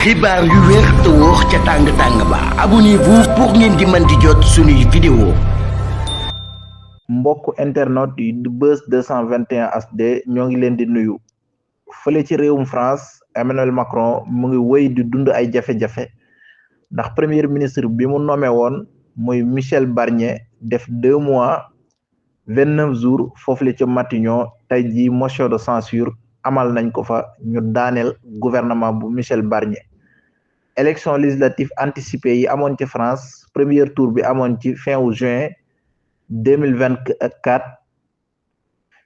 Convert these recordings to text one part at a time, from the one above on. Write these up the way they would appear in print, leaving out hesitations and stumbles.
xibaar yu wér te wóor ca tàng-tàng ba abonnez-vous pour ngeen di mën di jot suñuy vidéo. mbokk internet yi di Buzz 221 HD ñoo ngi leen di nuyu. fële ci réewum France Emmanuel Macron mu ngi wéy di dund ay jafe-jafe ndax premier ministre bi mu nommé woon muy Michel Barnier def 2 mois 29 jours foofu la ca Matignon tey jii motion de censure amal nañ ko fa ñu daaneel gouvernement bu Michel Barnier. élection législative anticipée yi amoon ci France premier tour bi amoon ci fin wu juin 2024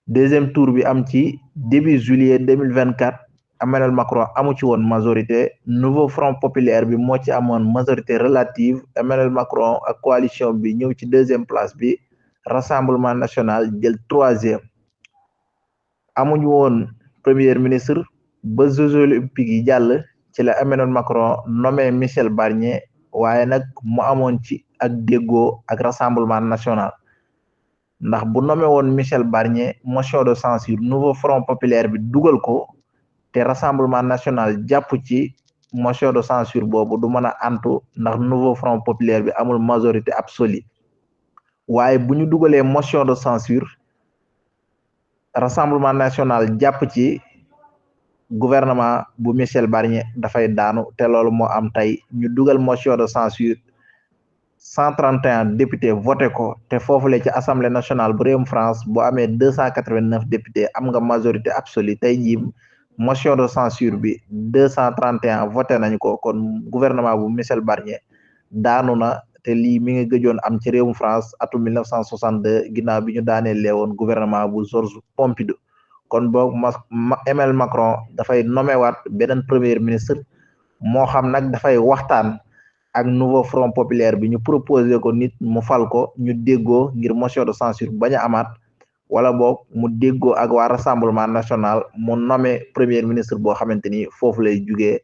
deuxième tour bi am ci début juillet 2024 Emmanuel Macron amu ci woon majorité nouveau front populaire bi moo ci amoon majorité relative Emmanuel Macron ak coalition bi ñëw ci deuxième place bi rassemblement national jël troisième. amuñu woon premier ministre ba Jeux olympiques yi jàll ci la Emmanuel Macron nommé Michel Barnier waaye nag mu amoon ci ak déggoo ak rassemblement national ndax bu nommé woon Michel Barnier motion de censure nouveau front populaire bi dugal ko te rassemblement national jàpp ci motion de censure boobu du mën a antu ndax nouveau front populaire bi amul majorité absolue waaye bu ñu dugalee motion de censure rassemblement national jàpp ci gouvernement bu Michel Barnier dafay daanu te loolu moo am tey ñu dugal motion de censure 131 députés voté ko te foofule ci assemblée nationale bu réewum France bu amee 289 députés am nga majorité absolue tey jii motion de censure bi 231 voté nañ ko kon gouvernement bu Michel Barnier daanu na te lii mi ngi gëjoon am ci réewum France atum 1962 ginnaaw bi ñu daanee leewoon gouvernement bu Georges Pompidou. kon boog Emmanuel Macron dafay nommé waat beneen premier ministre moo xam nag dafay waxtaan ak nouveau front populaire bi ñu proposé ko nit mu fal ko ñu déggoo ngir motion de censure bañ a amaat wala boog mu déggoo ak waa rassemblement national mu nommé premier ministre boo xamante ni foofu lay jugee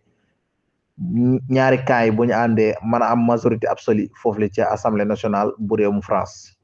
ñaari camps yi bu ñu àndee mën a am majorité absolue foofu la ci assemblée nationale bu réewum France.